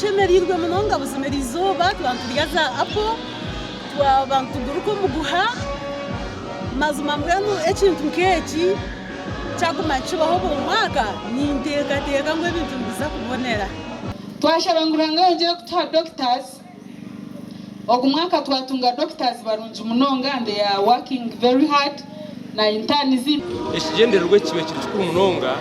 Tushemereirwe munonga buzima erizooba twaba niturya za apo, twaba nituguruka omuguha, mazima mbwenu ekintu nk'eki kyaguma nikibaho buri mwaka ninteekateeka ngu ebintu nibiza kubonera. Twashaba ngu Ruhanga ayongyere kutuha doctors, ogu mwaka twatunga doctors barungi munonga and they are working very hard na interns. Ekigyendererwa eki kibaire kiri kikuru munonga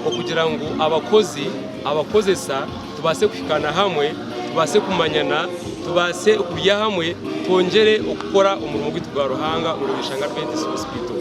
okugira ngu abakozi, abakozesa tubaase kuhikaana hamwe, tubaase kumanyana, tubaase kurya hamwe, twongyere okukora omurimo gwaitu gwa Ruhanga omuri Rweshanga Adventist Hospital.